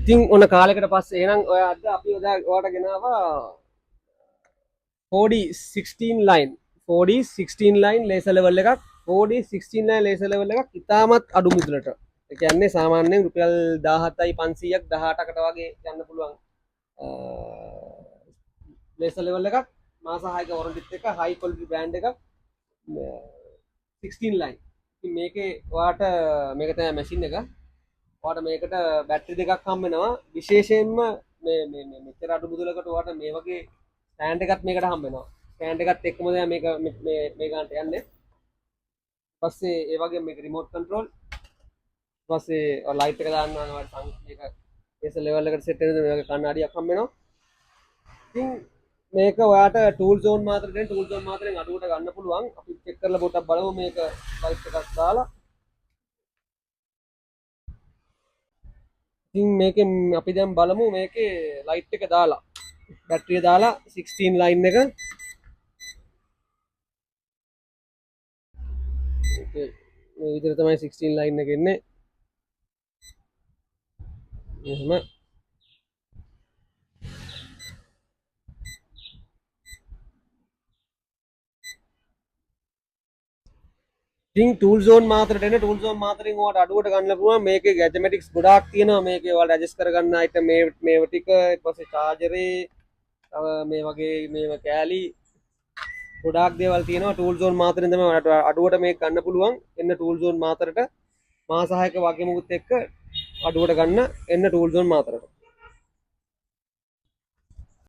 ඉතින් ඔන්න කාලයකට පස්සේ එහෙනම් ඔය අද අපි ඔයාට ගෙනාවා 4D 16 line, 4D 16 line laser level එකක්. 4D 16 line laser level එකක් ඉතාමත් අඩු මුදලට. ඒ කියන්නේ සාමාන්‍යයෙන් රුපියල් 17යි 500ක් 18කට වගේ ගන්න පුළුවන් ලේසර් ලෙවල් එකක්. මාස 6ක වොරන්ටිත් එක්ක හයි ක්වොලිටි බ්‍රෑන්ඩ් එකක්, 16 line. ඉතින් මේකේ ඔයාට මේක තමයි මැෂින් එක. ඔයාට මේකට බැටරි දෙකක් හම්බ වෙනවා. විශේෂයෙන්ම මේ මේ මේ මෙච්චර අඩු මුදලකට ඔයාට මේ වගේ ස්ටෑන්ඩ් එකක් මේකට හම්බ වෙනවා. ස්ටෑන්ඩ් එකත් එක්කම දැන් මේක මේ මේ ගන්නට යන්නේ. පස්සේ ඒ වගේම මේක රිමෝට් කන්ට්‍රෝල්. පස්සේ ඔය ලයිට් එක දාන්න ඕන ඔයාලට මේක ලේසර් ලෙවල් එකට සෙට් වෙනද මේ වගේ කණ්ණාඩියක් හම්බ වෙනවා. ඉතින් මේක ඔයාට ටූල් සෝන් මාතරෙන් දෙන්න, ටූල් සෝන් මාතරෙන් අඩුවට ගන්න පුළුවන්. අපි චෙක් කරලා පොඩ්ඩක් බලමු මේක ලයිට් එකක් දාලා. ඉතින් මේකෙන් අපි දැන් බලමු මේකේ ලයිට් එක දාලා බැටරිය දාලා 16 line එක. ඕකේ මේ විදිහට තමයි 16 line එක එන්නේ. එහෙම ඉතින් ටූල් සෝන් මාතරට එන්න, ටූල් සෝන් මාතරෙන් ඔයාලට අඩුවට ගන්න පුළුවන්. මේකේ ගැජමැටික්ස් ගොඩාක් තියෙනවා. මේකේ ඔයාලට ඇඩ්ජස්ට් කරගන්න අයිටම් මේව ටික, ඊට පස්සේ චාර්ජරේ, තව මේ වගේ මේව කෑලි ගොඩාක් දේවල් තියෙනවා. ටූල් සෝන් මාතරෙන් තමයි ඔයාලට අඩුවට මේක ගන්න පුළුවන්. එන්න ටූල් සෝන් මාතරට මාස 6ක වගේමුත් එක්ක අඩුවට ගන්න එන්න ටූල් සෝන් මාතරට.